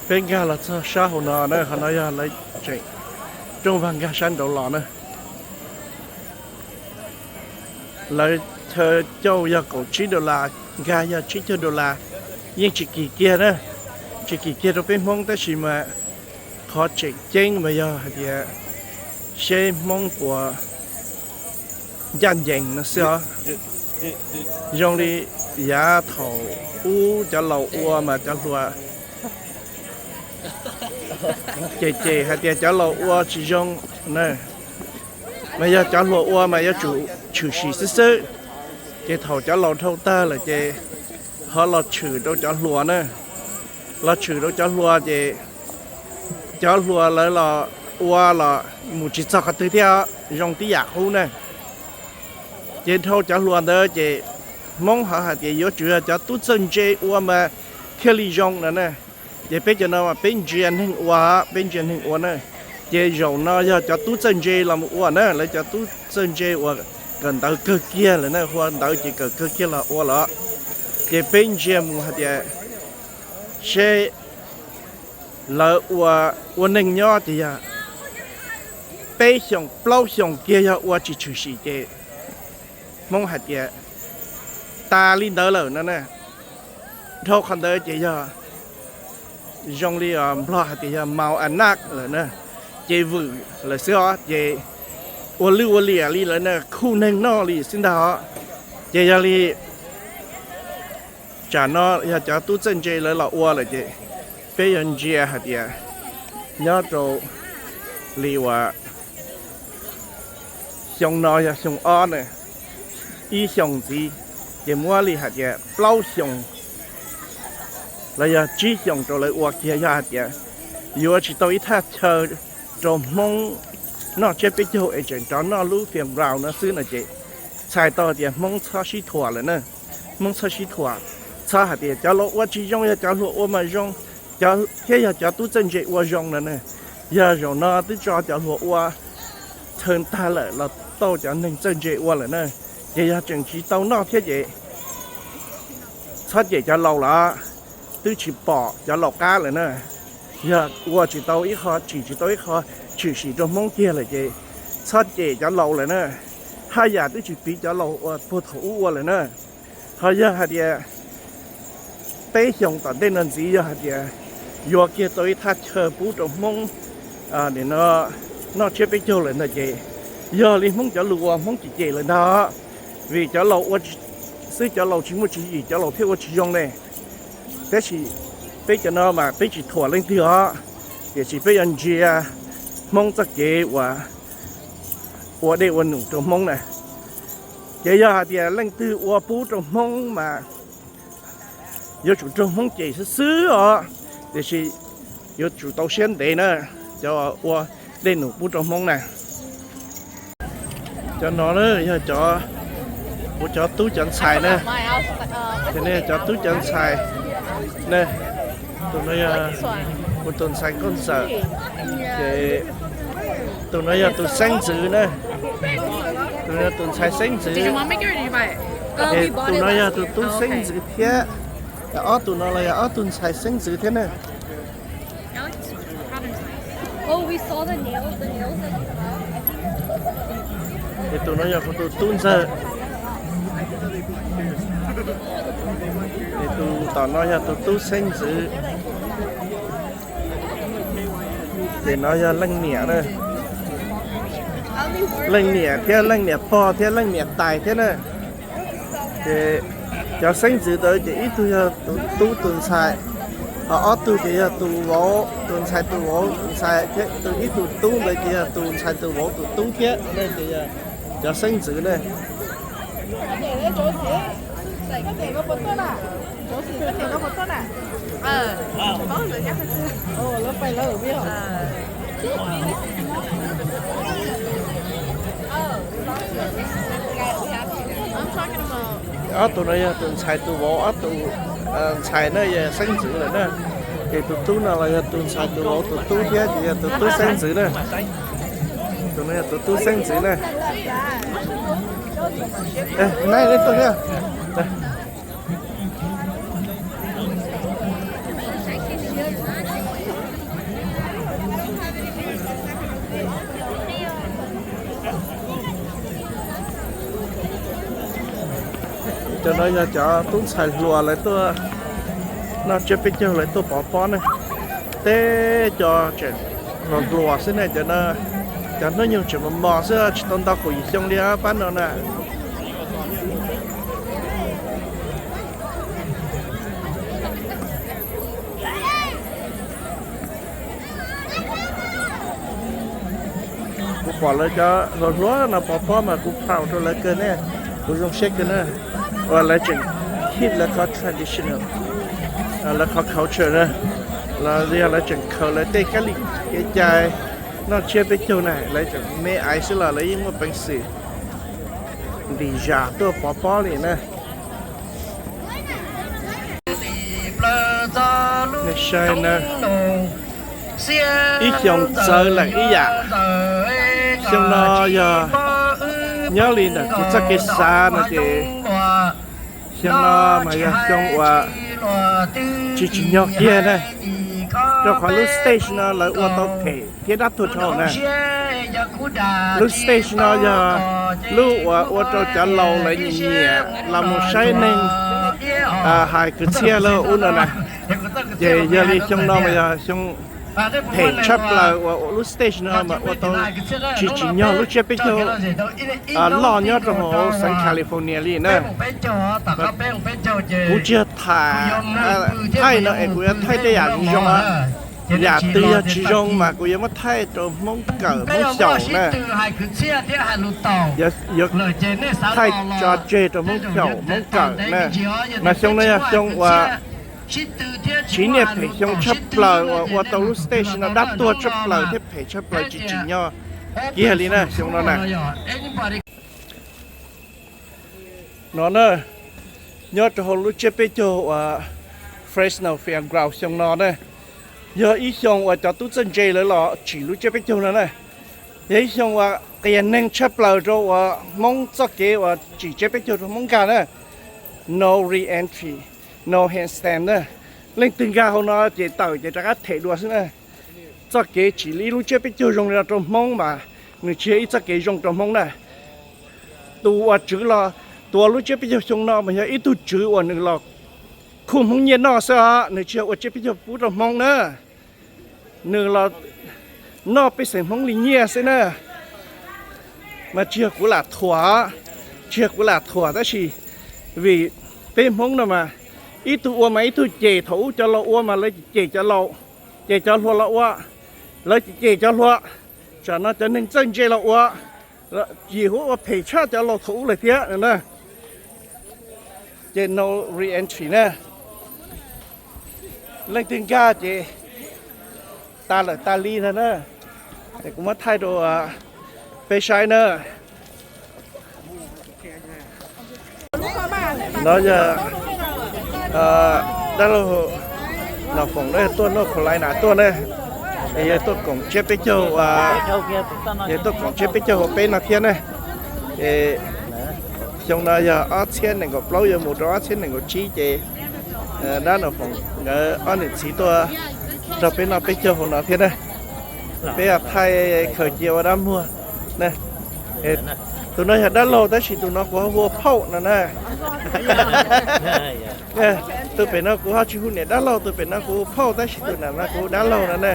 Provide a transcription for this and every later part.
Peb nkag los txog sab hauv no na, qhov no yog lawv tseem rooj vag nkag sab nraud los na. Lawv chaw cauj yog kaum tsib dollar, nkag yog tsib caug dollar, yeej tsis kim kiag na, tsis kim kiag rau peb Hmoob tab sis mas qhov tseem ceeb mas yog hais tias seb Hmoob puas ncaj ncees no xwb os. Zoo li yav thaum ub cov laus ua mas cov hluas cem cem hais tias cov laus ua tsis zoo na, mas yog cov hluas ua mas yuav tsum tshwm sim xwb xwb. Ces thaum cov laus dhau tag lawm ces ho los tshwm rau cov hluas na, los tshwm rau cov hluas ces cov hluas lawv los ua los mus tsis txog qhov twg thiab, zoo tib yam qub na. Ces dhau cov hluas ntawd ces Hmoob ho hais tias yuav tsum yog cov tub txawj ntse ua mas thiaj li zoo no na. Ces peb cov no mas peb ntsia neeg ua, peb ntsia neeg ua na. Ces zaum no yog cov tub txawj ntse los mus ua na, lawv cov tub txawj ntse uas kawm ntawv kawg kiag lawm na, hu ua ntawv ces kawm kawg kiag los ua lawm. Ces peb ntsia mus hais tias seb lawv ua, ua neeg nyob ces yog peb xyoos plaub xyoos kiag yog ua tsis tshwm sim ces Hmoob hais tias tas li ntawd lawm no na. Dhau qhov ntawd ces yog zoo li Nplog hais tias yog maus a naj lawm na, ces vwm lawm xwb os, ces ua lwj ua liam li lawm na, khuj neeg noj li xwb ntag os. Ces yog li tsam no yog cov tub txawj ntse lawv los ua lawm ces peb yuav ntsia hais tias nyob rau li uas xyoo no yog xyoo ob na, ib xyoos ntxiv ces muab li hais tias plaub xyoos los yog tsib xyoos rau lawv ua kiag, yog hais tias yuav tsis tau ib thaj chaw rau Hmoob noj tsiab peb caug es tseem rov noj lub fairground no xwb no ces txhais tau tias Hmoob txhob sib thuam lawm na. Hmoob txhob sib thuam, txhob hais tias cov laus ua tsis zoo yog cov hluas ua mas zoo, thiab yog cov tub txawj ntse ua zoo no na. Yog zaum no twb tso cov hluas ua txhaws tag lawm los tau cov neeg txawj ntse ua lawm na, ces yog tseem tsis tau noj thiab ces txhob cem cov laus lawm, twb tsis pom cov laus qab lawm na. Yog ua tsis tau ib qho, tsim tsis tau ib qho tshwm sim rau Hmoob kiag lawm ces txhob cem cov laus lawm na. Haj yam twb tsis piv cov laus uas puag thaum ub ua lawm na. Ho yog hais tias peb xyoos tom ntej no ntxiv yog hais tias yuav kiag tau ib thaj chaw pub rau Hmoob noj tsiab peb caug lawm ntag ces yog li Hmoob cov lus uas Hmoob cem cem lawm ntag, vim cov laus ua xwb, cov laus tsis muaj tswv yim cov laus thiaj ua tsis zoo ne. Tab sis peb cov no mas peb tsis thuam leej twg os, tiam sis peb yuav ntsia Hmoob txoj kev uas ua dej ua num rau Hmoob na. Ces yog hais tias leej twg ua pub rau Hmoob mas yuav tsum raug Hmoob cem xwb xwb os, tiam sis yuav tsum tau siab ntev na, cov ua dej num pub rau Hmoob na. Cov no yog cov, kuv cov tub cov ntxhais na, ces nej yog cov tub cov ntxhais na, tus no yog kuv tus ntxhais nkauj ntxawm, ces tus no yog tus xeeb ntxwv na, tus no yog tus ntxhais xeeb ntxwv, ces tus no yog tus tub xeeb ntxwv thiab, ob tug no los yog ob tug ntxhais xeeb ntxwv thiab na. Ces tus no yog kuv tus tub ntxawg, ces tus tom no yog tus tub xeeb ntxwv, ces no yog leej niam na, leej niam thiab leej niam pog thiab leej niam tais thiab na. Ces cov xeeb ntxwv ntawd ces ib tug yog tus tub tus ntxhais, ho ob tug ces yog tus vauv tus ntxhais tus vauv tus ntxhais thiab ib tug tub ntawd ces yog tus ntxhais tus vauv tus tub thiab na, ces yog cov xeeb ntxwv na. Ob tug no yog tus ntxhais tus vauv ob tug ntxhais na, yog xeeb ntxwv lawm na. Ces tus tub no los yog tus ntxhais tus vauv tus tub thiab ces yog tus tub xeeb ntxwv na. Tus no yog tus tub xeeb ntxwv na. Nai, tuaj thiab. Cov no yog cov tub ntxhais hluas lawv tuaj noj tsiab peb caug, lawv tuaj pov pob ne. Teb co tseem hluas hluas xwb ne, cov no cov hnub nyoog tseem mos mos xwb, tsis tau ntau kaum yim xyoo li pab no na. Kuv pom lawv cov hluas hluas no pov pob mas kuv proud rau lawv kawg ne, kuv zoo siab kawg na. Uas lawv tseem keep lawv qhov traditional, lawv qhov culture na, los yog lawv tseem khaws lawv tej kab lis kev cai noj tsiab peb caug na, lawv tseem me aiv xwb los lawv yeej muaj peev xwm ntim zam tuaj pov pob li na. Nej saib na, ib xyoos txawv lawm ib yam. Xyoo no yog nyob li ntawm kuv txoj kev xav no ces xyoo no mas yog xyoo uas tsis tsim nyog kiag na, rau qhov lub stage no lawv ua tau phem thiab dab tuag dhau na. Lub stage no yog lub uas ua rau cov laus lawv nyiam nyiam los mus saib neeg hais kwv txhiaj lawm ub no na. Ces yog li xyoo no mas yog xyoo phem tshaj plaws uas lub stage no mas ua tau tsis tsim nyog lub tsiab peb caug loj nyob rau hauv xeev California li na. Kuv tsis yog tham, thaij no es kuv yuav thaij tej yam zoo, yam twg yog tsis zoo mas kuv yuav muab thaij rau Hmoob kawm Hmoob xyaum na. Yuav thaij tso tseg rau Hmoob xyaum Hmoob kawm na. Mas xyoo no yog xyoo uas tsiv niaj phem xyoo tshaj plaws uas ua tau lub stage no dab tuag tshaj plaws thiab phem tshaj plaws tsis tsim nyog kiag li na xyoo no na. No na, nyob rau hauv lub tsiab peb caug uas Fresno Fairground xyoo no na, yog ib xyoo uas cov tub txawj ntse lawv los tsim lub tsiab peb caug no na. Yog ib xyoo uas qias neeg tshaj plaws rau uas Hmoob txoj kev uas tsim tsiab peb caug rau Hmoob nkag na. No re-entry, no handstand na. Leej twg nkag hauv no ces tawm ces rov qab them dua xwb na. Txoj kev tsim ib lub tsiab peb caug zoo li no rau Hmoob mas nws tsis yog ib txoj kev zoo rau Hmoob na. Tus uas tswv los, tus uas lub tsiab peb caug xyoo no mas yog ib tug tswv uas nws los khuj Hmoob nyiaj noj xwb os, nws tsis yog ua tsiab peb caug pub rau Hmoob na. Nws los noj pej xeem Hmoob li nyiaj xwb na. Mas tsis yog kuv lam thuam, tsis yog kuv lam thuam tab sis vim peb Hmoob no mas ib tug ua mas ib tug cem, thaum ub cov laus ua mas lawv cem cov laus, ces cov hluas los ua, lawv cem cov hluas, tsam no cov neeg txawj ntse los ua, yim huab ua phem tshaj cov laus thaum ub lawm thiab na. Ces no re-entry na. Leej twg nkag ces tas lawm tas li ntag na. Es kuv muab thaij rau peb saib na. No yog dab laug Nom Foom tuaj North Carolina tuaj na, es yog tuaj koom tsiab peb caug, yog tuaj koom tsiab peb caug hauv peb no thiab na. Es xyoo no yog ob txhiab nees nkaum plaub yuav mus rau ob txhiab nees nkaum tsib ces dab Nom Foom nkawd ob niam txiv tuaj nrog peb noj peb caug hauv no thiab na. Peb thaij khaws cia ua dab muag na. Tus no yog dab laug tab sis tus no kuv ho hu ua phauj no na. Tus pem no kuv ho tsis hu niam dab laug, tus pem no kuv hu phauj tab sis tus nam no kuv hu dab laug no na.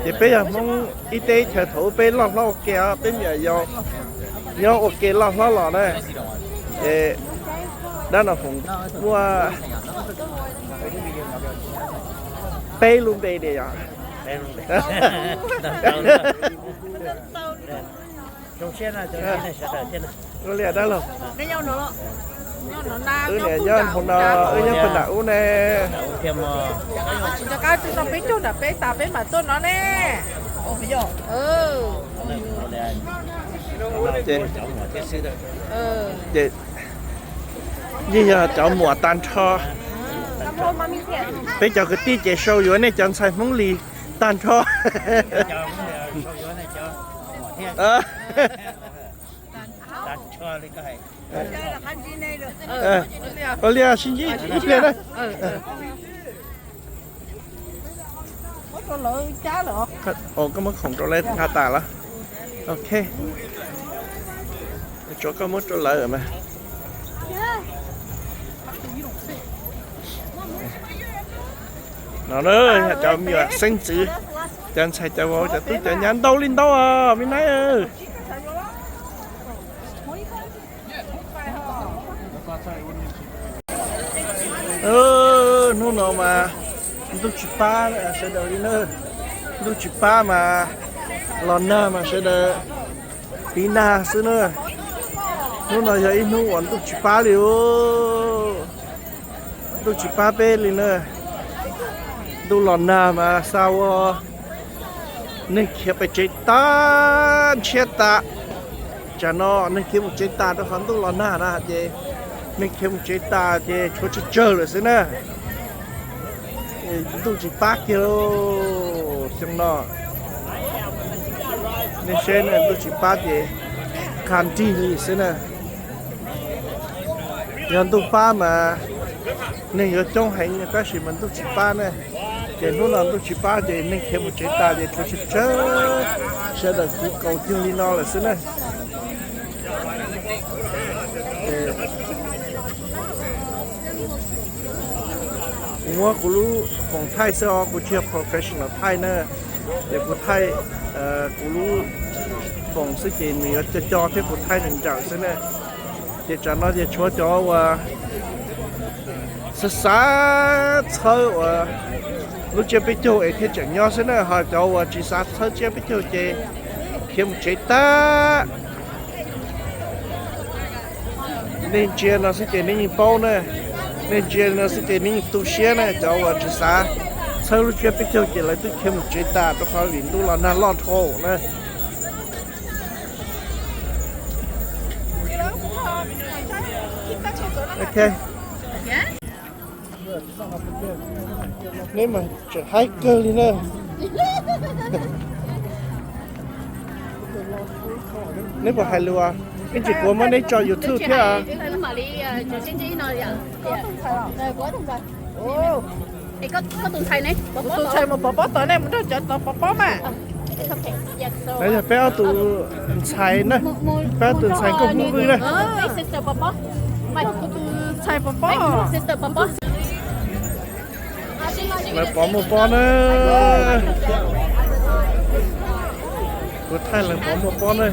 Ces peb yog Hmoob ib teb chaws thaum ub peb loj hlob ua ke os, peb me nyuam yaus nyob ua ke loj hlob los na. Ces dab Nom Foom muaj peb lub npe li yom. Ua li dab laug, wb niam nyob hauv no, wb nyob puag nram ub ne. Ces yeej yog cov muam tag nrho. Peb cov kwv tij ces sau yuav nej cov ntxhais Hmoob Lis tag nrho. Ua li sib ntsib ib pliag na. Koj muab khoom rau lawv nqa tas los? Ok. Tso koj muab rau lawv mas. No na, yog cov me nyuam xeeb ntxwv, cov ntxhais cov vauv cov tub cov nyab ntau li ntau os me nab. Hnub no mas ntuj tsis pab sawv daws li na. Ntuj tsis pab mas los nag mas sawv daws tiv nag xwb na. Hnub no yog ib hnub uas ntuj tsis pab li, ntuj tsis pab peb li na. Ntuj los nag mas xa ua neeg khiav pem tsev tag nrhiav tas. Tsam no neeg khiav mus tsev tas rau qhov ntuj los nag na ces neeg khiav mus tsev tas ces tshuav tsawg tsawg lawm xwb na. Ntuj tsis pab kiag lauj xyoo no. Nej saib na, ntuj tsis pab ces kha nrig li xwb na. Yog ntuj pab mas neeg yuav coob heev tab sis mas ntuj tsis pab na. Ces hnub no ntuj tsis pab ces neeg khiav mus tsev tas ces tshuav tsawg tsawg, sawv daws kwv kaus cug li no lawm xwb na. Kuv muab kuv lub foom thaij xwb os, kuv tsis yog professional thaij na. Ces kuv thaij kuv lub foom xwb ces nws yuav co co thiab kuv thaij nws nrawm xwb na. Ces tsam no ces tshuav cov uas xav xav txhawb uas lub tsiab peb caug es thiaj tseem nyob xwb na, ho cov uas tsis xav txhawb tsiab peb caug ces khiav mus tsev tag. Nej ntsia no xwb ces nej yeej paub na, nej ntsia no xwb ces nej yeej tu siab na, cov uas tsis xav txhawb lub tsiab peb caug ces lawv twb khiav mus tsev tas rau qhov vim ntuj los nag loj dhau na. Ok. Neb mas tseem haib kawg li na. Neb puas hais lus? Ib tsam kuv muab neb tso YouTube thiab. Tus ntxhais mus pov pob tod, nej mus nrog cov tod pov pob mas. Lawv yog peb ob tug ntxhais na, peb ob tug ntxhais nkauj hnub vwj na. Tus ntxhais pov pob. Lawv pov muaj pob na. Kuv thaij lawv pov muaj pob na.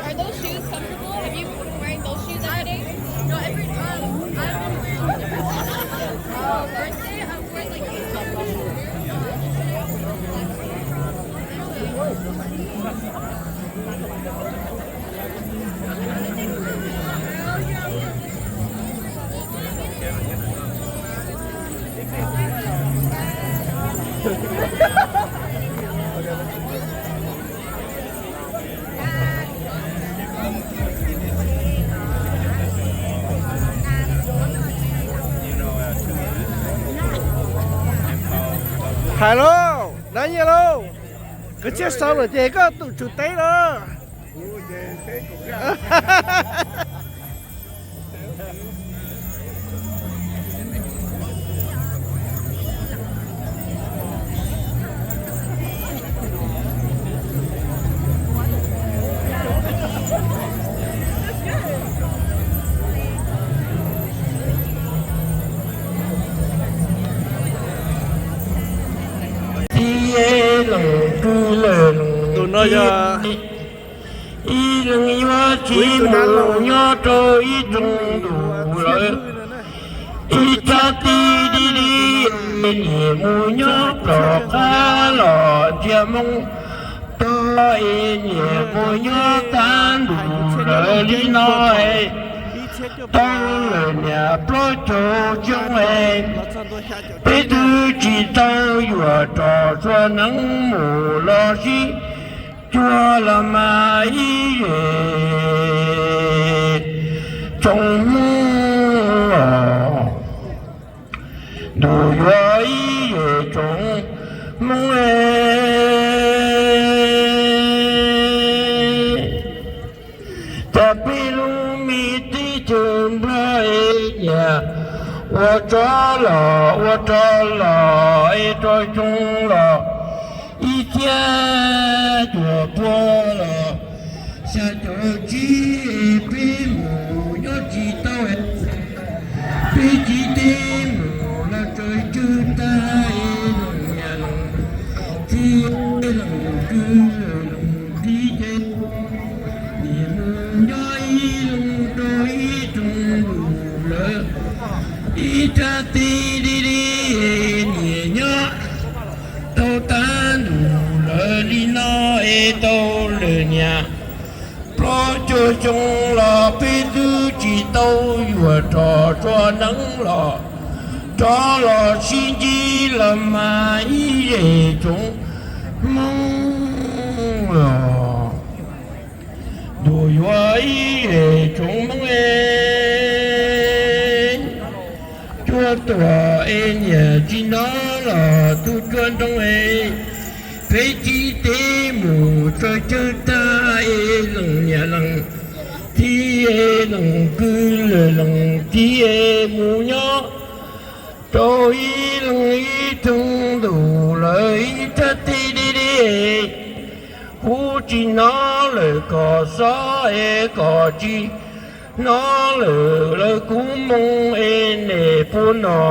Are those shoes comfortable? Have you been wearing those shoes every day? No, every, um, I've been wearing different ones. For birthday, I'm wearing, like, these socks. Hais lauj, nab nyiaj lauj, kwv txhiaj xaus lawm ces koj tus tsum teb lauj. Tus no yog ib leeg yuav tsis mus nyob rau ib tsoom ntuj lawm. Ib tsoom tij di di, niam mus nyob plob qab los ntsia Hmoob, tog ib niam mus nyob tag ntuj lawm li no es. Tau lawm niam plaub caug xyoo es, peb twb tsis tau yuav rov txhua neeb mus los sib cuag los mas ib yam tsoom Hmoob os. Ntuj yuav ib yam tsoom Hmoob es, cas peb lub me teb chaws Nplog es niam ua tsov los ua rog los es rau xyoo los ib txhiab cuaj pua los xya caum tsib, peb mus nyob tsis tau, peb txiv teb mus los tsaws cwg tag es loos niam loos txiv, loos kwv loos tij ces niam mus nyob ib leeg rau ib rooj ntuj lawm ib rab teb deb deb, niam nyob tau tag ntuj lawm li no es tau lawm niam plaub caug xyoo los peb twb tsis tau yuav rov txhua neeb los rov los sib ntsib los mas ib yam tsoom Hmoob os. Ntuj yuav ib yam tsoom Hmoob es, cuaj tuam es niam tsis hnov los tub cuaj nroo es, peb txiv teb mus tsaws cwg tag es loos niam loos txiv es loos kwv loos tij es mus nyob rau ib leeg ib rooj ntuj lawm ib rab teb deb deb, kuv tsis hnov lawm kom xob es kom tsis hnov lawm lawv kub moo es niam puag no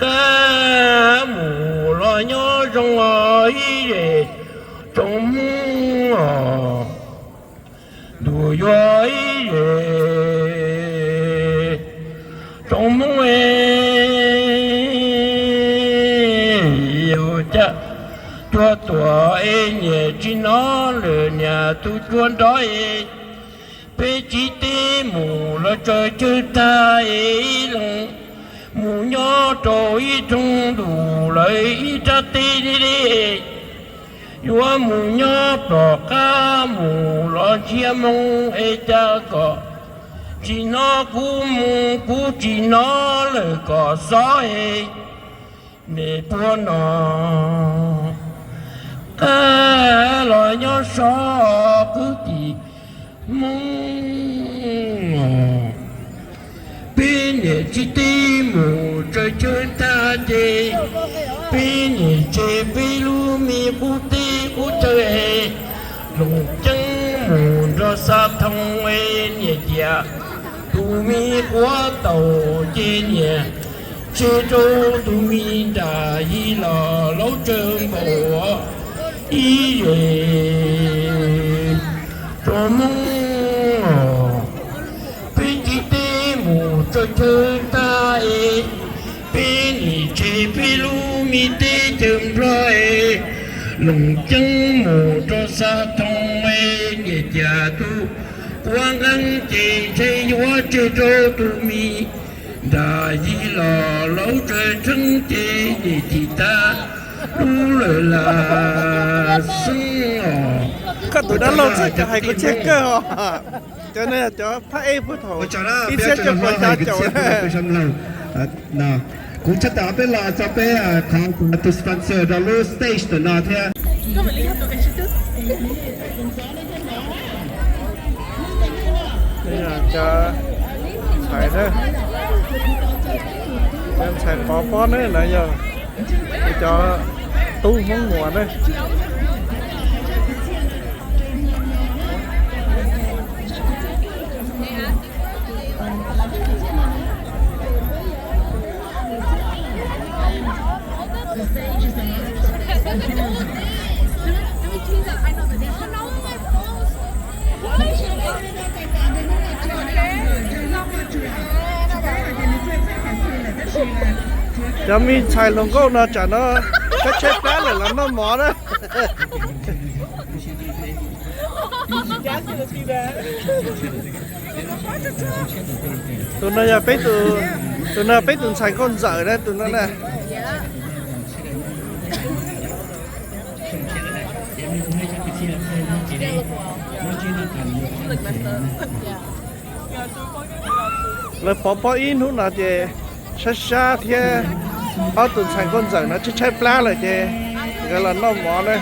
qab mus los nyob zoo os ib yam tsoom Hmoob os. Ntuj yuav ib yam tsoom Hmoob es, ua cas cuaj tuam es niam tsis hnov lawm niam tub cuaj nroo es, peb txiv teb mus los tsaws cwg tag es ib leeg mus nyob rau ib rooj ntuj lawm ib rab teb deb deb, yuav mus nyob pom qab mus los ntsiab moo es cas kom tsis hnov kub moo, kuv tsis hnov lawm kom xob es niam puag no qab los nyob so kwv tij Hmoob os. Peb niam txiv teb mus tsaws cwg tag ces, peb niam tseg peb lub me qub teb qub chaw es, loos ceeb mus nrog xa thoo es niam tias, tus me quav taus ces niam tseg rau tus me nram yig los laub tsawg npaum ib yam tsoom Hmoob os. Peb txiv teb mus tsaws cwg tag es, peb niam tseg peb lub me teb chaws Nplog es, loos ceeb mus rau xa thoo es niam tias tus quav nqeeb ces ntshe yuav tseg rau tus me nram yig los laub tsawg tseeb ces niam tis tag lub lawm las xeeb os. Koj tus dab laug txawj cov hais kuv tseg kawg os. Cov no yog cov phab ej puag thaum ib txhiab cuaj pua xya caum. Kuv tshaj tawm peb los txog peb thov tus sponsor rau lub stage ntawm no thiab. Cov ntxhais, cov ntxhais pov pob ne, lawv yog cov tub Hmoob Muas ne. Cov me ntxhais hluas nkauj no tsam no tshaib tshaib plab lawm los noj mov na. Tus no yog peb tus, tus no peb tus ntxhais nkauj ntxawm na, tus no na. Lawv pov pob ib hnub no ces sab sab thiab, ob tus ntxhais nkauj ntxawm no tshaib tshaib plab lawm ces nkawd los noj mov na.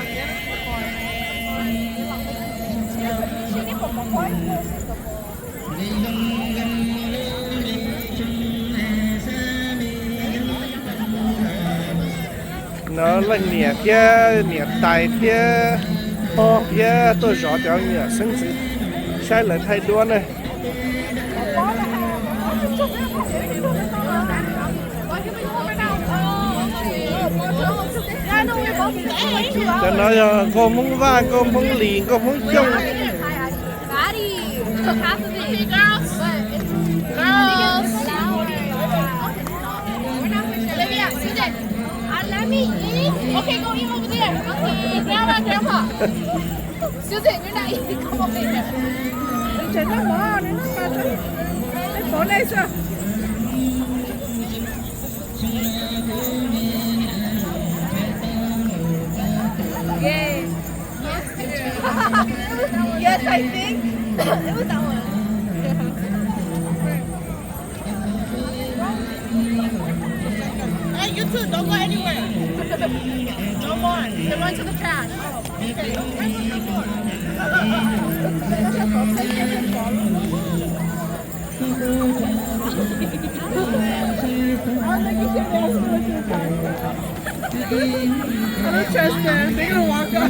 No leej niam thiab niam tais thiab pog thiab tuaj zov cov me nyuam xeeb ntxwv saib lawv thaij duab na. Cov no yog nkauj Hmoob Vaj, nkauj Hmoob Lis, nkauj Hmoob Xyooj. Yes, I think it was that one. Hey, you two, don't go anywhere. No more. They went to the trash. I don't trust them. They're gonna walk off.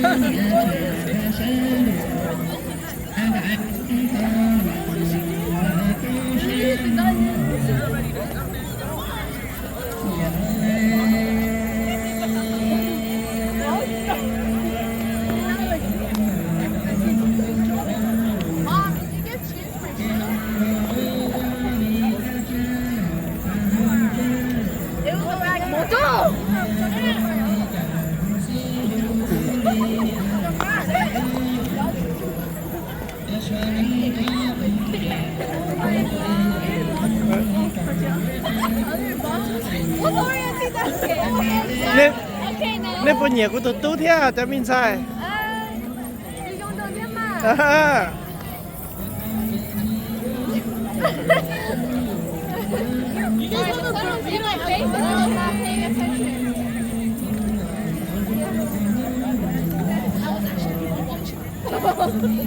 Nej puas nyiam kuv tus tub thiab cov me ntxhais?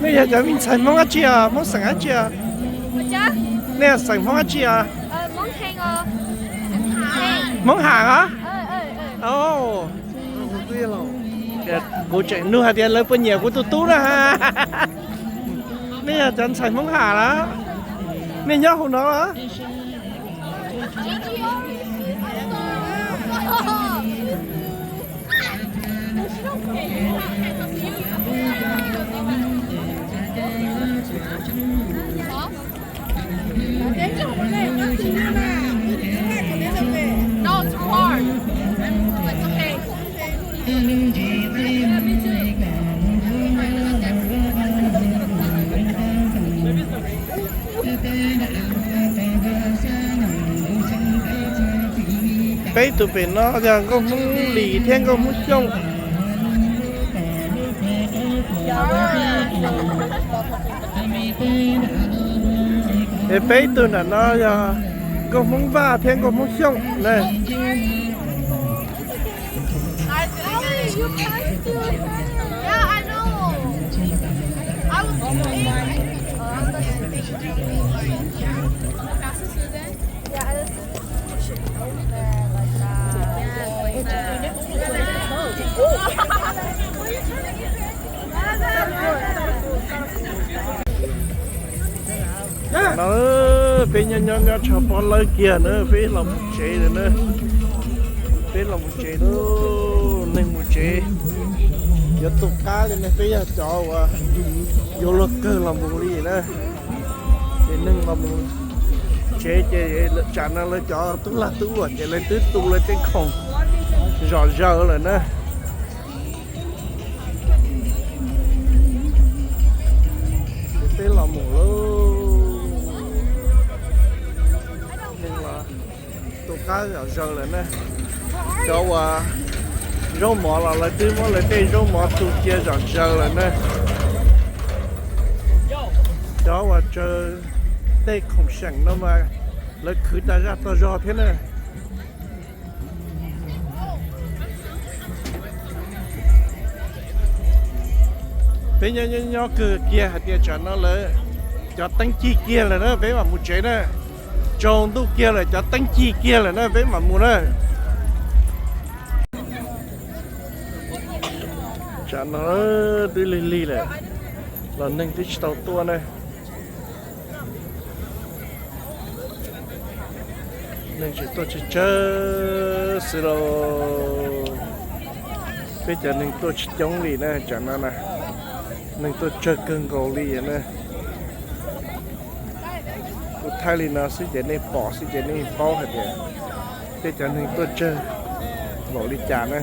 Nej yog cov me ntxhais Hmoob dab tsi os? Hmoob xeem dab tsi os? Nej yog xeem Hmoob dab tsi os? Hmoob Ham os? Kuv tseem nug hais tias lawv puas nyiam kuv tus tub na. Nej yog cov ntxhais Hmoob Ham los? Nej nyob hauv no los? No, it's too hard. It's okay. Peb tus pem no yog nkauj Hmoob Lis thiab nkauj Hmoob Xyooj. Es peb tug nram no yog nkauj Hmoob Vaj thiab nkauj Hmoob Xyooj na. No peb nyob nyob nyob tshav pob lawb kiag na, peb los mus tsev lawm na. Peb los mus tsev lawm, neeg mus tsev. Yuav tu qab li ne, peb yog cov uas yuav luag kawg los mus li na. Ces neeg los mus tsev ces tsam no lawv cov tub lag tub luam ces lawv twb tu lawv tej khoom zom zaws lawm na. Peb los mus lauj. Tu qab zom zaws lawm na. Cov uas zaub mov los lawv twb muab lawv tej zaub mov tu cia zom zaws lawm na. Cov uas tsaws tej khoom seem no mas lawv khwv tas zaj tas zog thiab na. Peb nyob nyob nyob kawg kiag hais tias tsam no lawv cov teeb cig kiag lawm na peb mam mus tsev na. Tsaus ntuj kiag lawm cov teeb cig kiag lawm na peb mam mus na. Tsam no twb lig lig lawm los neeg twb tsis tau tuaj na. Neeg tseem tuaj tsawg tsawg xwb lauj. Peb cov neeg tuaj tsis coob li na tsam no na. Neeg tuaj tsawg kawg nkaus li na. Kuv thaij li no xwb ces nej pom xwb ces nej paub hais tias peb cov neeg tuaj tsawg npaum li cas na.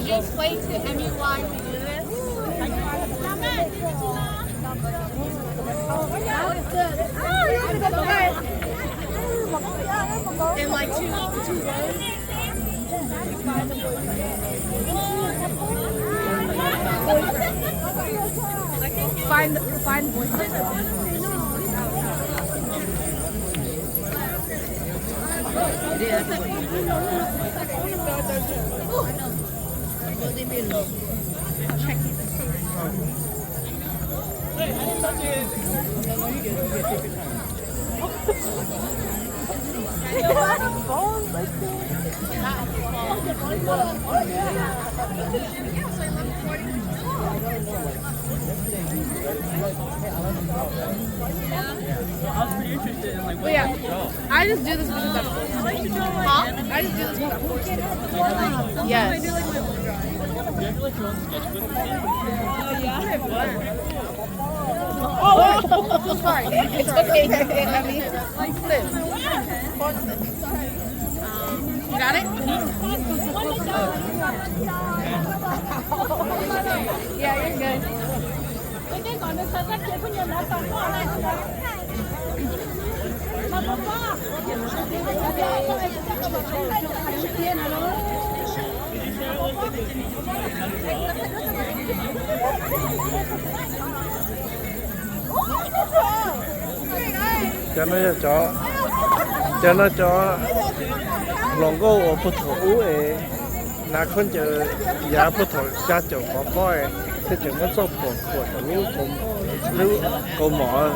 Just explain to everyone why we do this. In like two, two rows. Find, find voices. Yeah. I just do this because I'm cool. Huh? I just do this because I'm cool. Yes. Oh, sorry. It's okay. Like this. You got it? Yeah, you're good. Cov no yog cov, cov no cov hluas nkauj uas puag thaum ub es hnav khaub ncaws yav puag thaum xya caum pov pob es thiaj tseem muab txoj phuam khuam thaum lub, lub kaus mom.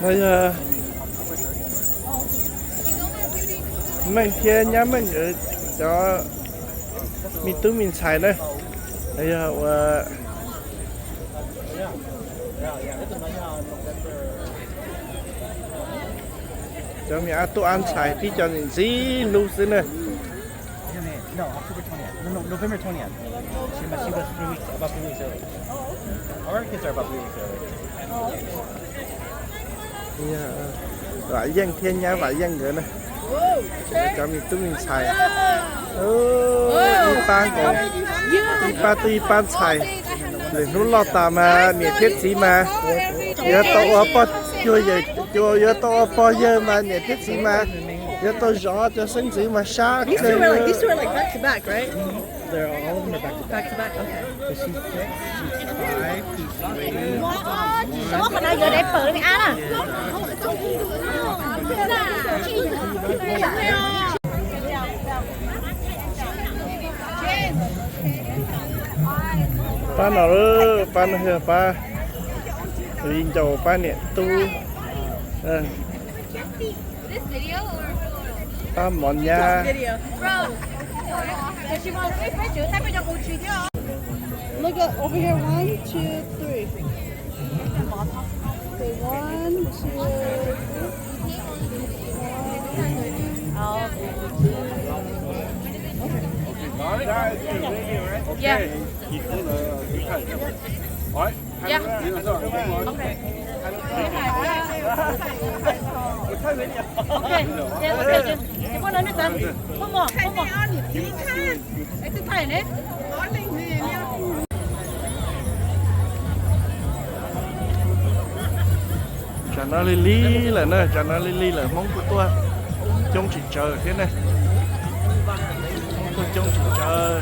No yog Meej thiab nyab Meej nkawd cov me tub me ntxhais na. No yog ua cov me ab tub ab ntxhais tib co ntxim hlub xwb na. No, October twentieth. No, no, November twentieth. She, she was three weeks, about three weeks early. Our kids are about three weeks early. Vam Yeej thiab nyab Vam Yeej nkawd na, cov me tub me ntxhais. Ib pab nkaus, ib pab tub ib pab ntxhais. Lwm hnub loj tas mas niam thiab txiv mas yuav tau ua pog, yuav tau ua pog yawg mas niam thiab txiv mas yuav tau zov cov xeeb ntxwv mas sab. These two are like, these two are like back to back, right? They're all of them are back to back. Back to back, okay. So she's six, she's five, she's three. Qhov no yuav dai pawg li ab na. Pab no, pab no yog pab viv ncaus pab niam tub. Pab mov nyab. Look at over here, one, two, three. Okay, one, two, three. Yeah. Yeah. Okay. Okay. Yeah, okay. Pon no nej txav. Pon mov, pon mov. Exercise ne. Tsam no lig lig lawm na, tsam no lig lig lawm Hmoob kuj tuaj coob tsis tsawg thiab ne. Hmoob tuaj coob tsis tsawg.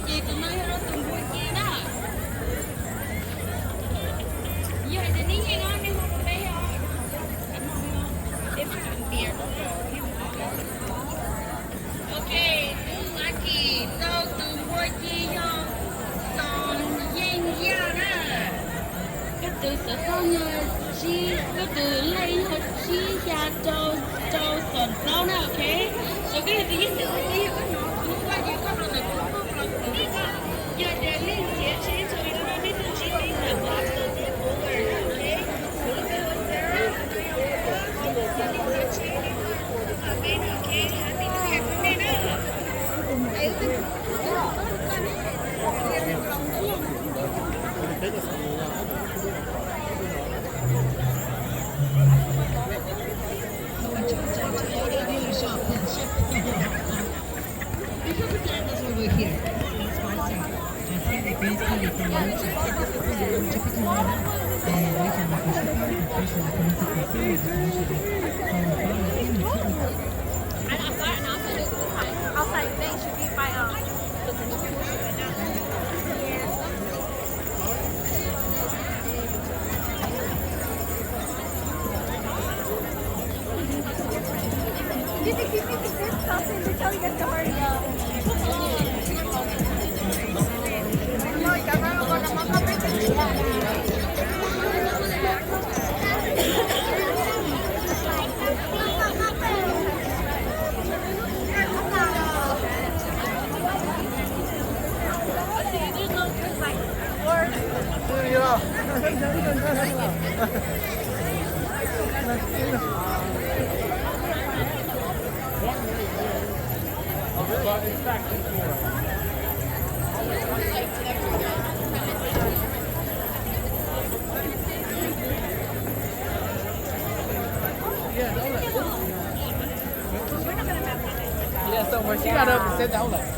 Ces tus no yog rau tus npua ci na. Yog hais tias nej yeej os, nej hu rau peb os. Ok, tus Aki rau tus npua ci yog Xos Yeej Yaj na. Koj tus xov tooj yog tsib, koj tus lej yog tsib xya rau rau xom plaub na, ok. Sawv koj yog tus yeej tus ua tib yog koj hnov kuv ua ces koj los ntawm kuv phooj los kuv, yog tias nej nrhiav tsheb rau ib hnub nej tuaj ntsib peb ntawm Boston thiab Uber na, ok. Kuv tus ua Sarah, kuv tus ua Sarah, kuv tus ua tsheb, kuv tus ua peb na, ok. Happy New Year rau nej na. Did they keep making TikToks and they're telling us to hurry up? Yeah, so when she got up and said that, I was like,